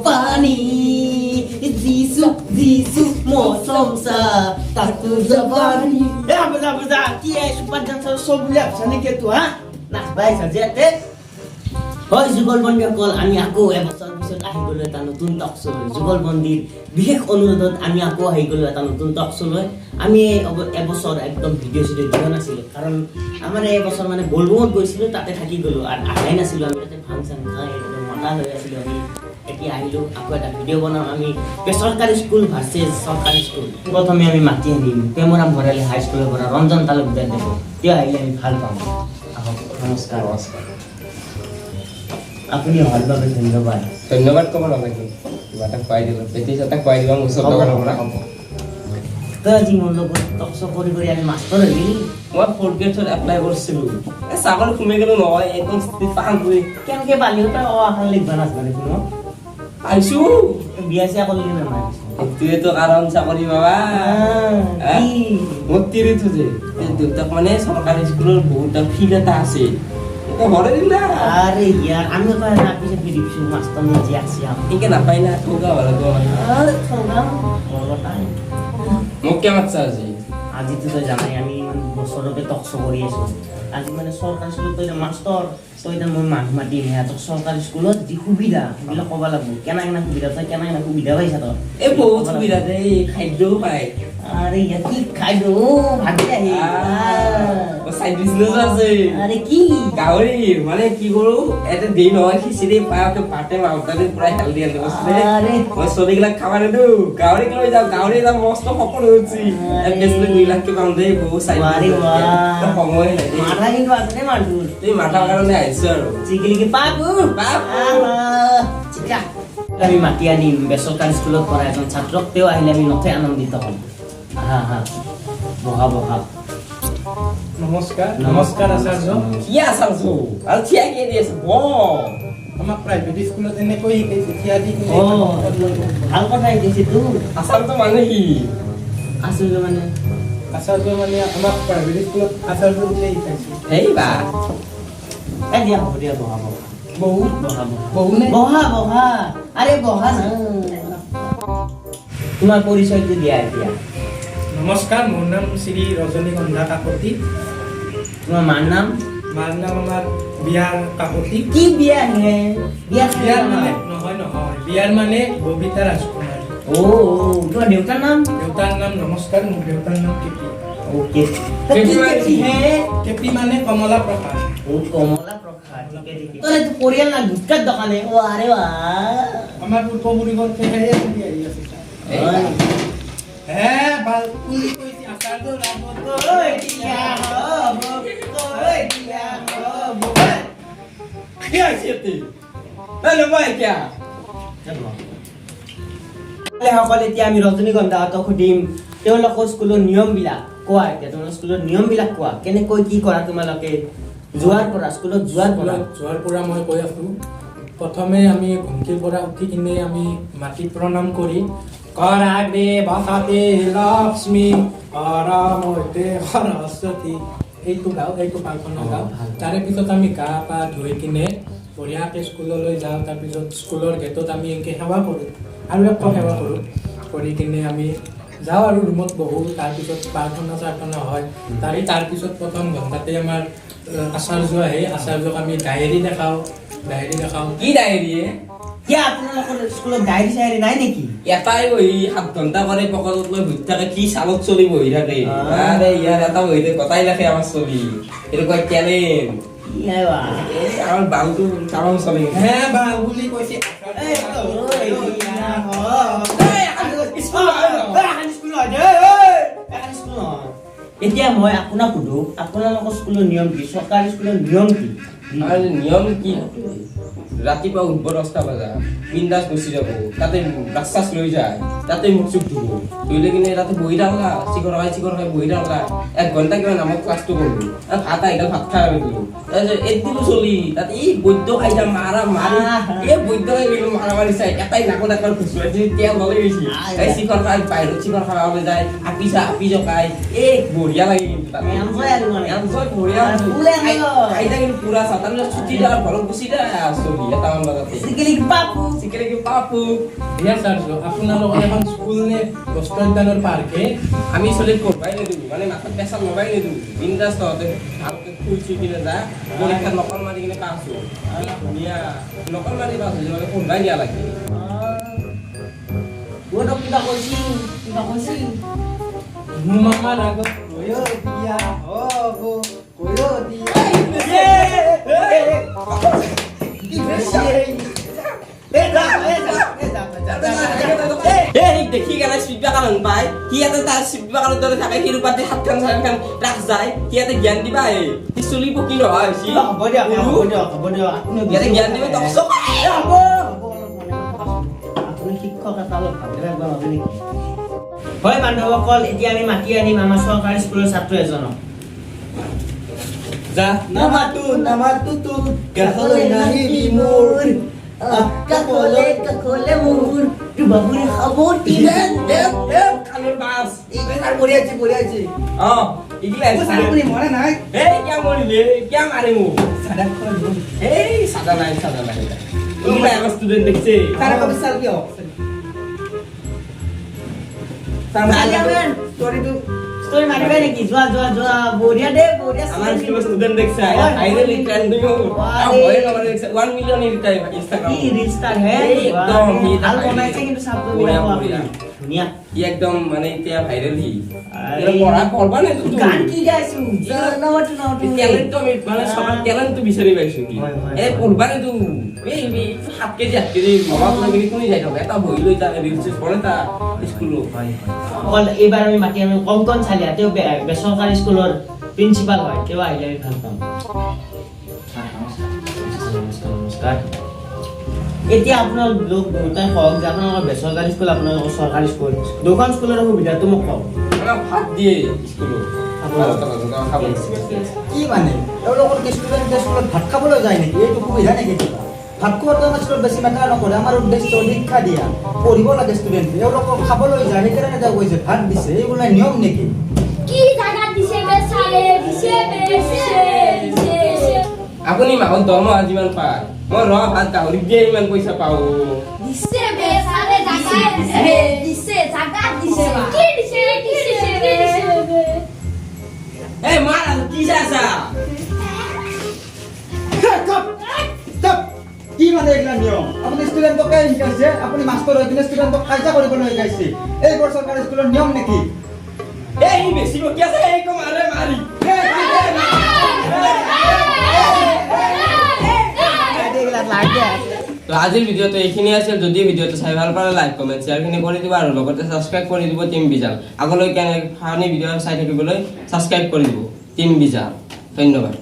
পানী, Jesus Jesus মৌসম সা তাতু জবানী। এ বুজা বুজা, কি এই ছুপাৰ ডান্সাৰ চব বুলি ভাবছা নেকি তো? হা, নাচবা আহিছা যে ইয়াতে? হয় যুগলবন্দীসকল, আমি আকৌ এবছৰ পিছত আহি গ'লো এটা নতুন টক শ্ব' লৈ। যুগলবন্দীৰ বিশেষ অনুৰোধত আমি আকৌ আহি গ'লো এটা নতুন টক শ্ব' লৈ। আমি এই এবছৰ একদম ভিডিঅ' চিডিঅ' দিয়া নাছিলোঁ, কাৰণ আমাৰ এই এবছৰ মানে বলবমত গৈছিলোঁ, তাতে থাকি গ'লো আৰু আহাই নাছিলোঁ। আমি তাতে ভাং চাং খাই একদম মতা হৈ আছিলোঁ। আমি এতিয়া আহিলোঁ, আকৌ এটা ভিডিঅ' বনাম আমি, বেচৰকাৰী স্কুল ভাৰ্চেছ চৰকাৰী স্কুল। প্ৰথমে আমি মাতি আনিম প্ৰেমৰাম ভৰালী হাইস্কুলৰ পৰা ৰঞ্জন তালুকদাৰ দেৱ। তেওঁ আহিলে আমি ভাল পাম। আহক, নমস্কাৰ। নমস্কাৰ। আপুনি অহাৰ বাবে ধন্যবাদ। ধন্যবাদ ক'ব নালাগে, কিবা এটা খুৱাই দিলোঁ, পেটিছ এটা খুৱাই দিবা মোৰ ওচৰত দোকানৰ পৰা। হ'ব। তই আজি মোৰ লগত টক শ্ব' কৰি কৰি আমি মাষ্টৰ হৈ গেলি। মই ফ'ৰ্থ গ্ৰেডত এপ্লাই কৰিছিলোঁ, এই চাকৰি সোমাই গ'লো নহয়, একদম টান কৰি। কেনেকে পালি? তই অ আখৰ লিখবা নাজানে কোনো। পাইছো। বিয়া চিয়া কৰিলি নে নাই? সেইটোৱেতো কাৰণ চাকৰি বাবা। কি? মোৰ তিৰিটো যে এই দেউতাক মানে চৰকাৰী স্কুলৰ বহুত ফিল্ড এটা আছে, এতিয়া ভৰাই দিলা। আৰে ইয়াৰ আমি কয় না পিছত ফিৰি মাষ্টৰ নিজে আসছি। এনেকে নাপায় না, ঠগা ভাল লাগিব মানে। আৰে। মোক কিয় মাতছা আজি? আজিতো তই জানাই, আমি ইমান বছৰতে টক শ্ব' কৰি আছো। আজি মানে চৰকাৰী স্কুলত তই এতিয়া মাষ্টৰ, তই এতিয়া মই মানুহ মাতিম, সিহঁতক চৰকাৰী স্কুলত যি সুবিধা সেইবিলাক ক'ব লাগিব। কেনে কেনে সুবিধা, তই কেনে কেনে সুবিধা পাইছা তই? এই বহুত সুবিধা দেই, খাদ্যও পায়। আৰে ইয়াত কি খাদ্য ভাবি আহি। চাইড বিজনেছো আছে। আৰে কি? গাহৰি মানে কি কৰো, এটা দেই নহয়, খিচিৰি পায়কে পাতে মাউতাৰে পুৰা হেল্ডি হেল্ডি বস্তু দেই। আৰে। মই চলিগিলাক খাবা নিদো, গাহৰিক লৈ যাওঁ। গাহৰি এটা মস্ত শকত হৈ উঠছি। আৰে। বেচিলে 2 লাখকে পাম দেই, বহুত চাইড বাৰে বাহ। সময় নাই দেই। মাথা কিন্তু আছে দেই মানুহটোৰ। তুমি মাথাৰ কাৰণে আহিছো আৰু। চিকিলিকি পাপু। পাপু। চিকা আমি মাতি আনিম বেচৰকাৰী স্কুলত পঢ়া এজন ছাত্ৰক। তেওঁ আহিলে আমি নথৈ আনন্দিত হ'ম। আহা আহা, বহা বহা। নমস্কাৰ, নমস্কাৰ আচাৰ্য। কি আচাৰ্য আৰু থিয়া কি দি আছে ব। আমাক প্ৰাইভেট স্কুলত এনেকৈ শিকাইছে, থিয়া দি কিনে। অ, ভাল কথা শিকাইছে তো। আচাৰ্য মানে কি? আচলতে মানে আচাৰ্য মানে আমাক প্ৰাইভেট স্কুলত আচাৰ্য বুলি শিকাইছে। সেই বা। এ দিয়া, হ'ব দিয়া, বহা বহা। বহুত বহা বহা। বহু নে? বহা বহা, আৰে বহা না। তোমাৰ পৰিচয়টো দিয়া এতিয়া। নমস্কাৰ, মোৰ নাম শ্ৰী ৰজনীগন্ধা কাকতি। তোমাৰ মাৰ নাম? মাৰ নাম আমাৰ বিয়াৰ কাকতি। কি বিয়া হে? বিয়া? বিয়াৰ মানে নহয় নহয়, বিয়াৰ মানে ববিতা ৰাজকুমাৰী। অ, তোমাৰ দেউতাৰ নাম? দেউতাৰ নাম, নমস্কাৰ, মোৰ দেউতাৰ নাম কেপি। অ'কে। কেপি মানে কি হে? কেপি মানে কমলা প্ৰসাদ। ও, কমলা প্ৰসাদ, ঠিকে ঠিকে। তোৰ এইটো পৰিয়াল না গুটকাৰ দোকানে? ও আৰে বাহ। আমাৰ পূৰ্বপুৰুষৰ থেকেহে চলি আহি আছে ছাৰ। এই বা। হে বাল বুলি কৈছে আচাৰ্য ৰামত। দিয়া হ'ব, দিয়া হ'ব। কি হৈছে ইয়াতে? এই ল'বা এতিয়া। সকল, এতিয়া আমি ৰজনীগন্ধাহঁতক সুধিম তেওঁলোকৰ স্কুলৰ নিয়মবিলাক। কোৱা এতিয়া, তোমালোকৰ স্কুলৰ নিয়মবিলাক কোৱা, কেনেকৈ কি কৰা তোমালোকে যোৱাৰ পৰা, স্কুলত যোৱাৰ পৰা। স্কুলত যোৱাৰ পৰা মই কৈ আছোঁ। প্ৰথমে আমি ঘুমটিৰ পৰা উঠি কিনে আমি মাটিত প্ৰণাম কৰি কৰাগ্ৰে বসতি লক্ষ্মী কৰমধ্যে সৰস্বতী, এইটো গাওঁ, এইটো প্ৰাৰ্থনা গাওঁ। ভাল। তাৰে পিছত আমি গা পা ধুই কিনে বঢ়িয়াকৈ স্কুললৈ যাওঁ। তাৰপিছত স্কুলৰ গেটত আমি এনেকৈ সেৱা কৰোঁ আৰু এক সেৱা কৰোঁ, কৰি কিনে আমি যাওঁ আৰু ৰুমত বহোঁ। তাৰপিছত প্ৰাৰ্থনা চাৰ্থনা হয়। তাৰে তাৰপিছত প্ৰথম ঘণ্টাতে আমাৰ আচাৰ্য আহে। আচাৰ্যক আমি ডায়েৰী দেখাওঁ, ডায়েৰী দেখাওঁ। কি ডায়েৰী? কিয়, আপোনালোকৰ স্কুলত ডায়েৰী চায়েৰী নাই নেকি? এটাই বহি 7 ঘণ্টা কৰে, পকেটত লৈ বহি থাকে, কি চালত চলি বহি থাকে। আৰে ইয়াৰ এটা বহি থাকে, গোটাই ৰাখে আমাৰ চলি, এনেকুৱা টেলেণ্ট। কি বা? এই আমাৰ বালটো তামাম চলি। হে ভাল বুলি কৈছে। এই, ঐ, দিয়া হ'ব। এই, এখন স্কুল নহয় ন? এই, এখন স্কুল নহয় দে, ঐ, এখন স্কুল নহয়। এতিয়া মই আপোনাক সুধো, আপোনালোকৰ স্কুলৰ নিয়ম কি? চৰকাৰী স্কুলৰ নিয়ম কি? আৰু নিয়ম কি? ৰাতিপুৱা উঠব 10টা বজা, বিন্দাছ গুচি যাব, তাতে ব্ৰাছ চাছ লৈ যায়, তাতে মুখ চুখ ধুব, ধুই কিনে তাতে বহি থাকলা, চিখৰ খাই চিখৰ খাই বহি থাকলা এক ঘণ্টা কিমান। নামত ক্লাছটো কৰলো আৰু ভাত আহি গ'ল, ভাত খাই দিলো। তাৰপিছত এদিনো চলি তাত এই বৈদ্য খাই যাম, মাৰা মাৰি, এই বৈদ্য খাই গ'লো, মাৰা মাৰি চাই এটাই নাকত একবাৰ খুচুৱাই দি তেল গলে গৈছি। এই চিখৰ খাই বাহিৰত চিখৰ খাবলৈ যায়, আপিচা আপি জকাই, এই বঢ়িয়া লাগে কিন্তু তাতে। এনজয় আৰু মানে। এনজয়, বঢ়িয়া। ফুল enjoy। খাই কিন্তু পুৰা চাহ, তাৰপিছত ছুটি দিয়া, ঘৰত গুচি যায় চলি 1টামান বজাতে। চিকিলিকি পাপু। বেচিকেলি পাপু। দিয়া ছাৰ, আপোনালোকৰ এখন স্কুল নে বস্ত্ৰোদ্যানৰ পাৰ্ক হে? আমি চলিত পঢ়বাই নিদিওঁ, মানে মাথাত প্ৰেছাৰ লগাই নিদিওঁ। বিন্দাছ তহঁতে ভালকে শুই চুই কিনে যা, পৰীক্ষাত নকল মাৰি কিনে পাছ হ। কি ধুনীয়া নকল মাৰি পাছ হৈ মানে পঢ়বাই দিয়া লাগে। তোক কিবা কৈছিল, কিবা কৈছিল? মামাৰ আগত কৈও দিয়া হ'ব, কৈও দিয়া। এই দেখি কেনে স্পীড ব্ৰেকাৰ পায় সি, ইয়াতে তাৰ স্পীড ব্ৰেকাৰৰ দৰে থাকে। সি ৰূপাতে সাতখন চাৰিখন ট্ৰাক যায়, সি ইয়াতে জ্ঞান দিবা। এই সি চলি পকি নহয় সি। হ'ব দিয়ক, হ'ব দিয়ক, হ'ব দিয়ক। আপুনি ইয়াতে জ্ঞান দিব তক চক। হ'ব হ'ব, অলপ মানে আপুনি শিক্ষক এটা অলপ ভালকে ৰাখিব ভাবে নেকি? হয় বান্ধৱসকল, এতিয়া আমি মাতি আনিম আমাৰ চৰকাৰী স্কুলৰ ছাত্ৰ এজনক। যা, নামাতো নামাতো তোক, কাষলৈ নাহিবি মোৰ, কাষলে কাষলে মোৰ বাবুৰে খাব। কালৰ বাছ। বঢ়িয়া আছে, বঢ়িয়া আছে। অ, ইগিলা। আপুনি মৰা নাই? এই কিয় মৰিলে? কিয় মাৰে মোক? এই চাদা নাই, চাদা নাই। কোনোবা আমাৰ ষ্টুডেণ্ট দেখছে? তাৰ কবি চাল কিয়? ষ্টৰিটো ষ্টৰি মাৰিবা নেকি? যোৱা যোৱা যোৱা, বঢ়িয়া দে, বঢ়িয়া। আমাৰ স্কুলৰ ষ্টুডেণ্ট দেখছে, ভাইৰেল ট্ৰেণ্ডিং ভয় নকৰে দেখছে, 1 মিলিয়ন ইনষ্টাগ্ৰাম। কি ৰিল ষ্টাৰ হে। একদম সি। ভাল বনাইছে কিন্তু চাপটো। বঢ়িয়া, বঢ়িয়া। ধুনীয়া। সি একদম মানে এতিয়া ভাইৰেল সি। পঢ়া পঢ়বা নে? গান কি গাইছো? টেলেণ্টটো আমি মানে চবৰ টেলেণ্টটো বিচাৰি পাইছো কি। এই পঢ়বা নে তো? এই 7 কেজি 8 কেজি মনত লাগি কোনে যাই থাকে, এটা বহি লৈ তাৰ ৰিলচ চিলচ বনাই তাৰ স্কুলত। অকল এইবাৰ আমি মাতি আনিম কংকন চালিয়া, তেওঁ বেচৰকাৰী স্কুলৰ প্ৰিন্সিপাল হয়। তেওঁ আহিলে আমি ভাল পাম। নমস্কাৰ, নমস্কাৰ। এতিয়া আপোনালোক দুটাই কওক যে আপোনালোকৰ বেচৰকাৰী স্কুল, আপোনালোকৰ চৰকাৰী স্কুল, দুখন স্কুলৰ সুবিধাটো মোক কওক। আমাক ভাত দিয়ে স্কুলত খাব। কি মানে, এওঁলোকৰ কি ষ্টুডেণ্টে স্কুলত ভাত খাবলৈ যায় নেকি? এইটো সুবিধা নেকি কিবা? ভাত খোৱাটো আমাৰ স্কুলত বেছি মেটাৰ নকৰে। আমাৰ উদ্দেশ্য শিক্ষা দিয়া, পঢ়িব লাগে ষ্টুডেণ্টে। এওঁলোকক খাবলৈ যায়, সেইকাৰণে তেওঁ কৈছে ভাত দিছে। এইবিলাক নিয়ম নেকি? কি জাগাত দিছে বে ছাৰে? দিছে বে, দিছে, দিছে। আপুনি মাহত দৰমহা যিমান পায়, মই ৰ ভাত গাহৰিক দিয়ে ইমান পইচা পাওঁ। দিছে বে ছাৰে, জাগাত দিছে, দিছে, জাগাত দিছে। কি দিছে, কি দিছে, কি দিছে বে? এই মাৰ আৰু কি চাই আছা? Stop! কি মানে এইগিলা নিয়ম? আপুনি ষ্টুডেণ্টক শিকাইছে? আপুনি মাষ্টৰ হৈ কিনে ষ্টুডেণ্টক কাজিয়া কৰিবলৈ শিকাইছে? এইবোৰ চৰকাৰী স্কুলৰ নিয়ম নেকি? এই সি বেছি বকি আছে, এই কম মাৰে মাৰি। তো আজিৰ ভিডিঅ'টো এইখিনি আছিল। যদি ভিডিঅ'টো চাই ভাল পালে লাইক, কমেণ্ট, শ্বেয়াৰখিনি কৰি দিব আৰু লগতে ছাবস্ক্ৰাইব কৰি দিব টিম বিজাল। আগলৈ কেনে ফানি ভিডিঅ' চাই থাকিবলৈ ছাবস্ক্ৰাইব কৰি দিব টিম বিজাল। ধন্যবাদ।